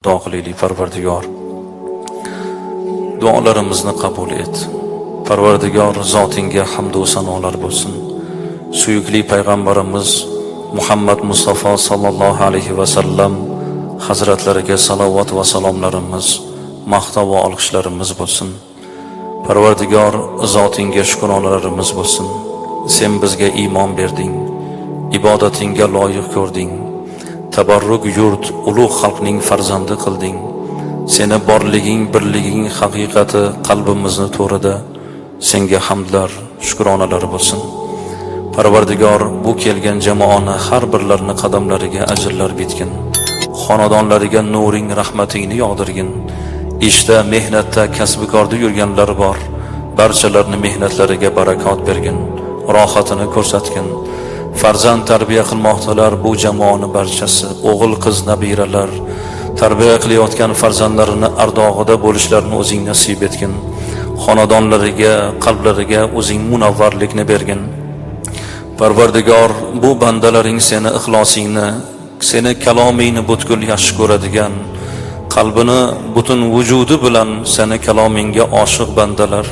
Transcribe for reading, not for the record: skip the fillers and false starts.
Duo qilaylik. Parvardigor, duolarimizni qabul et. Parvardigor, zotingga hamdu sanolar bo'lsin. Suyukli payg'ambarimiz Muhammad Mustafa sallallohu alayhi va sallam hazratlariga salovat va salomlarimiz, maqtov va olqishlarimiz bo'lsin. Parvardigor, zotingga shukronalarimiz bo'lsin. Sen bizga iymon berding, ibodatingga loyiq ko'rding, tabarruk yurt, ulug' xalqning farzandi qilding. Seni borliging, birliging haqiqati qalbimizni to'rida. Senga hamdlar, shukronalar bo'lsin. Parvardigor, bu kelgan jamoani har birlarini qadamlariga ajrlar bitgin, xonadonlariga nuring, rahmatingni yog'dirgin. Ishda, mehnatda, kasbikorda yurganlar bor, barchalarini mehnatlariga barakot bergin, rohatini ko'rsatgin. Farzand tarbiya qilmoqdalar bu jamoani barchasi, o'g'il, qiz, nabiralar tarbiya qilayotgan farzandlarini ardog'ida bo'lishlarini o'zing nasib etgin. Xonadonlariga, qalblariga o'zing munavvarlikni bergin. Parvardigor, bu bandalaring seni ixlosingni, seni kalomingni butkul yaxshi ko'radigan, qalbini butun vujudi bilan seni kalomingga oshiq bandalar.